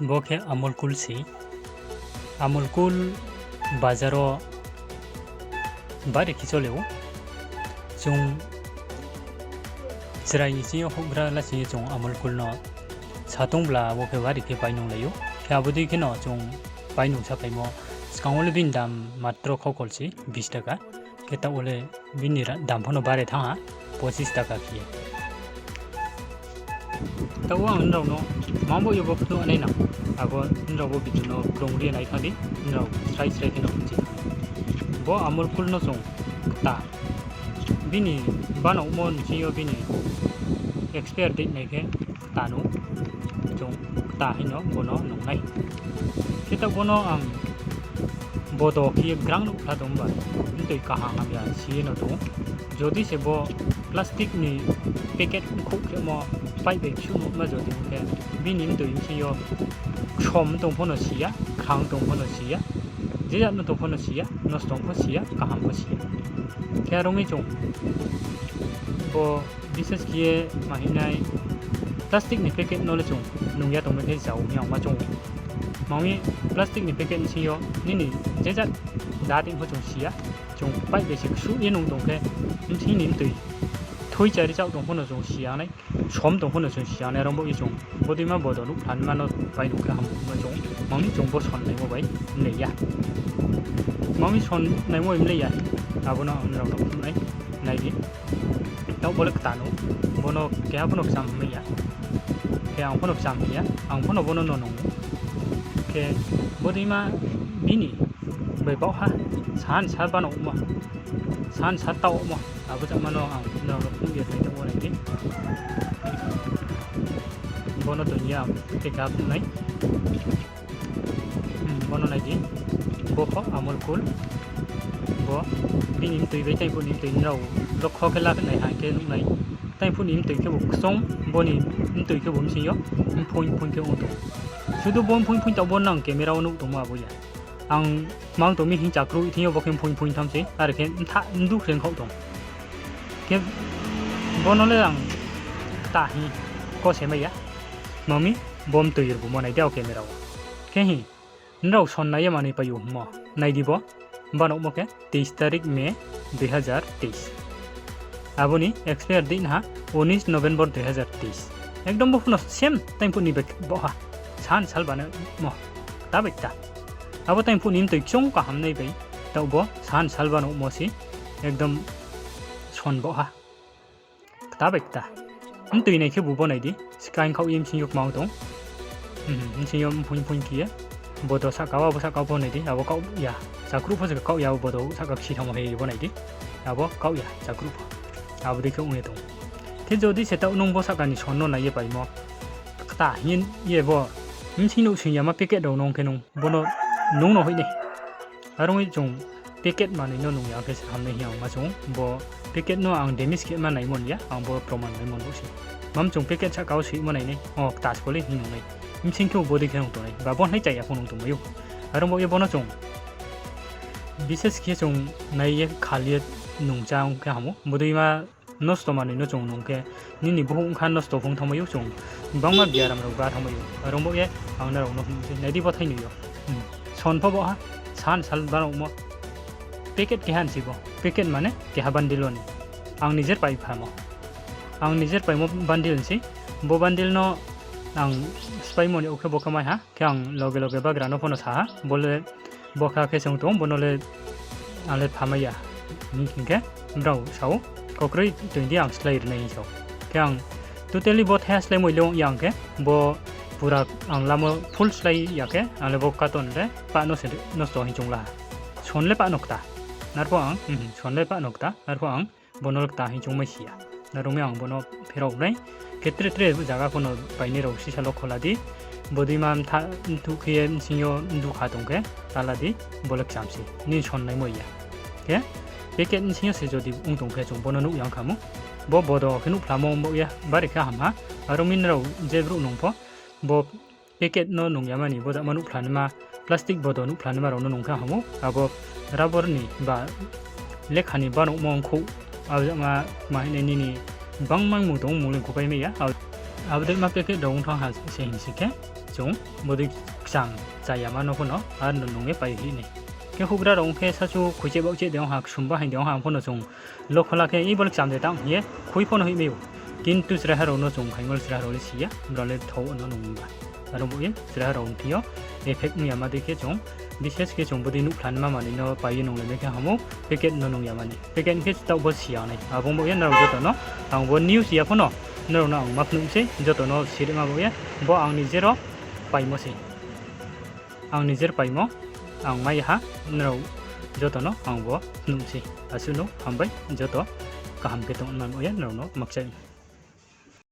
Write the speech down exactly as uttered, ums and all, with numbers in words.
Bo khe Amul Cool se. Amul Cool bazar wo bari khe chole ou. Chung chrai ni sing yo houhgra la sing yo chung Amul Cool no sa tong bla wo khe bari khe painunglai ou. Khe abo dei khe no chung painung saphaimo. Skang wo le bini dam matro khaukol se, bis taka. Khe taoh wo le bini dam pho no bare thanng ha, pochis taka khe ye. Taoh wo ang nrao no mang bo ye bo phnuh nai nang. Abo nrao bo video no krung ri ye nai thanng di, nrao srai srai khe no mchi. Bo Amul Cool no chung kta, bini banaomo ni sing yo bini expire date nai khe kta no, chung kta hing no bo no nung nai. Khe taoh bo no ang bodo khe ye grang nuh phla tong ba, mtoi kaham hamya si ye no tong ou. Jodi se bo plastic ni packet khouh khemo pipe bai ksuh nuhma jodi ong khe, bini mtoi bsing yo ksom tong pho no si ya, khrang tong pho no si ya, je jat no tong pho no si ya, nosto ong pho si ya, kaham pho si ya. Khe aro mi chung bo bises khe ye ma hing nai, plastic ni packet no le chung nung ya tongmai khe jao hing ang ma chung ou. Ma mi plastic ni packet bsing yo nini je jat da tong pho chung si ya, chung pipe bai se ksuh ye nung tong khe, bsing ni mtoi thoi chari chaoh tong pho no chung si ya nai, som tong pho no chung si ya nai, aro bo ye chung bodeima bodo nuh phla nima no painung khe ham ma chung, ma mi chung bo son naimo bai mlei ya. Ma mi son naimo bai mlei ya, abo no ang nrao no phnuh nai, nai di. Taoh bo le kta no, bo no keha pho no kcham mai ya. Khe ang pho no kcham mai ya, ang pho no bo no no nung ou. Khe bodeima bini bai baoh ha, san sal banaomo, san sal taohmo, abo jama no ang nrao no phnuh ye nai, taoh wo nai di. Bo no tong ya, khe keha phnuh nai. Bo no nai di, bo pho Amul Cool. Bo bini mtoi bai taingphuh ni mtoi nrao lokho khe la nai ha khe nuh nai. Taingphuh ni mtoi khebu kchong, bo ni mtoi khebu bsing yo mphoing mphoing khe ong tong. Sudu bo mphoing mphoing taoh bo nang camera wo nuh tongmo abo ya. Ang mang tong mi hing chakruh thing yo bo khe mphoing mphoing tham se, are khe mtha mdu khe ongkhaoh tong. Khe bo no le ang kta hing ko se mai ya. Ma mi bo mtoi rbumo nai di o camera wo. Khe hing, nrao son nai ye manoi pai ou hingmo, nai di bo, banaomo khe তেইশ তারিখ মে দুই হাজার তেইশ. Abo ni expire date ha উনিশ নভেম্বর দুই হাজার তেইশ. Ekdom bo pho no same taingphuh ni bai baoh ha, san sal banaomo, kta bai kta. Abo taingphuh ni mtoi kchong kaham nai bai, taoh bo san sal banaomo se, ekdom son baoh ha, kta bai kta. Mtoi nai khebu bo nai di, skaing khaoh ye bsing yo kma ong tong. Bsing yo mphoing mphoing khe ye, bodo sahka wo, abo sahka pho nai di, abo kaoh ya, chakruh pho se kaoh ya, abo bodo sahka kchi thanngmo hai ye bo nai di, abo kaoh ya chakruh pho. Abo dei khe ong ye tong. Khe jodi se taoh nung bo sahka ni son no nai ye paimo, kta hing ye bo, bsing nouh sing yama packet rao no ong khe nung bo no nung no hoih nai. Are ong ye chung packet manoi no nung ya khe se ham nai hing ang ma chung ou. Bo packet no ang damage khe ma naimo ni ya, ang bo proman naimo no se. Mam chung packet sahka wo soihmo nai nai, o kta se bo le hing nung nai. Bsing khe bo dei khe nung tong nai, ba bo hnai chaya pho nung tongmai ou. Are ong baoh ye bo no chung bises khe chung nai ye khal ye nung chá ong khe ham ou. Bodeima nosto manoi no chung nung khe, nini buhouh ongkha nosto phung thanngmai ou chung, gbangma biaram rao ba thanngmai ou. Are ong baoh ye ang nrao no hing se, nai di bo thainoi yo. Son pho baoh ha, san sal banaomo. Packet keha ni se bo, packet mane keha bundle wo ni. Ang nijer pai phamo. Ang nijer paimo bundle ni se, bo bundle no ang spaimo ni o khe bo khe mai ha, khe ang loge loge bagra no pho no sa ha, bo le bo kha khe se ong tong, bo no le ang le phamai ya. Hing khe brao sa ou, kokroi toing di, ang slái ri nai hing sa ou. Khe ang totally bo thaiha sláimo le ong ya ang khe, bo pura ang lamo full slái ya khe, ang le bo carton le pah no se nosto hing choung la ha. Son le pah no kta. Arphuh ang, son le pah no kta, arphuh ang bo no le kta hing choungmai si ya. Are ong mi ang bo no pherao nai. Khe tre tre zaga pho no painai rao sisa lo khola di. Bodeima mtha mthuh khe ye bsing yo mdukha tong khe, ta la di, bo le kcham se. Nini son naimo ya. Khe packet bsing yo se jodi ong tong khe chung bo no nuh ya ong kha mo. Bo bodo khe nuhphlamo ong baoh ye, bari khe ham ha. Are ong mi nrao je brouh nung pho, bo packet no nung yama ni, bo jama nuhphlanaima, plastic bodo nuhphlanaima rao no nung khe ham ou, abo rubber ni ba lekha ni banaomo ongkhouh, abo jama ma hing nai nini bangma mung tong, mung le kupai mai ya, abo Abo dei ma packet rao ong thanng ha se hing si khe, chung bodei kcham chayama no pho no aro no nung ye pai hi nai. Khe houhgra rao ong khe sasu khuicheh baohcheh de ong ha, ksum bahaing de ong ha, ang pho no chung lokhola khe, i bo le kcham de tang hing ye khui pho no hoih mai ou. Kintu chraiha rao no chung phaimo le chraiha rao le si ya, brao le thou no nung ba. Aro bo ye chraiha rao thing yo effect ong yama dei khe chung, bises khe chung bodei nuhphlanaima manoi no pai ye nunglai mai khe ham ou, packet no nung yama ni. Packet khe taoh bo si ya nai. Abo bo ye nrao joto no, ang bo news ya pho no, nrao no ang ma phnuh sei, joto no sirima bo ye, bo ang nijer paimo sei. Ang nijer paimo, ang mai ha, nrao joto no ang bo phnuh sei. Asuh no hambai, joto kaham khe tong nang ye nrao no makchai.